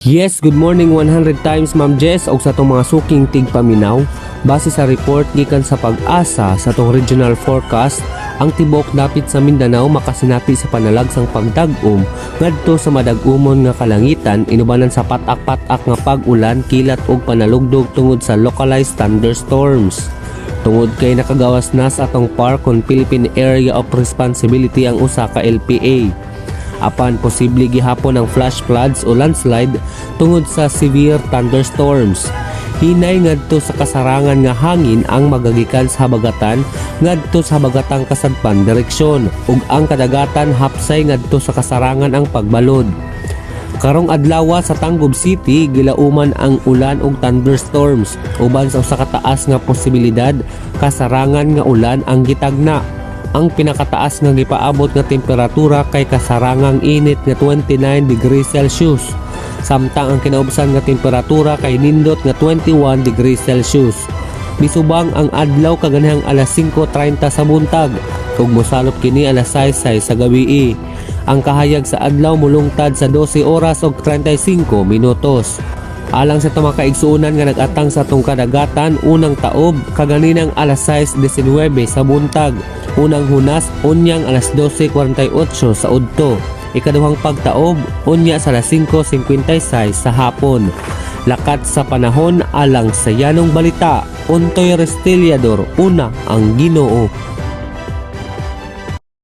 Yes, good morning 100 times, Ma'am Jess, og sa atong mga suking tigpaminaw. Base sa report gikan sa PAGASA sa atong regional forecast, ang tibok dapit sa Mindanao makasinati sa panalagsang pagdag-om ngadto sa madag-umon nga kalangitan inubanan sa patak-patak nga pag-ulan, kilat ug panalugdog tungod sa localized thunderstorms. Tungod kay nakagawas na sa atong PAR kon Philippine Area of Responsibility ang usa ka LPA. Apan posible gihapon ang flash floods o landslide tungod sa severe thunderstorms. Hinay ngadto sa kasarangan nga hangin ang magagikan sa habagatan ngadto sa habagatang kasadpan direksyon ug ang kadagatan hapsay ngadto sa kasarangan ang pagbalod. Karong adlaw sa Tangub City, gilauman ang ulan ug thunderstorms uban sa usa ka taas nga posibilidad kasarangan nga ulan ang gitagna. Ang pinakataas nga gipaabot nga temperatura kay kasarangang init nga 29 degrees Celsius. Samtang ang kinaubsan nga temperatura kay nindot nga 21 degrees Celsius. Misubang ang adlaw kaganihang alas 5:30 sa buntag ug mosalop kini alas 6:06 sa gabii. Ang kahayag sa adlaw mulungtad sa 12 oras ug 35 minutos. Alang sa atong mga kaigsuonan nga nag-atang sa atong kadagatan, unang taob kaganinang alas 6:19 sa buntag. Unang hunas unyang alas 12:48 sa udto. Ikaduhang pagtaob unya sa alas 5:56 sa hapon. Lakat sa panahon alang sa Yanong Balita, Untoy Restillador, una ang Ginoo.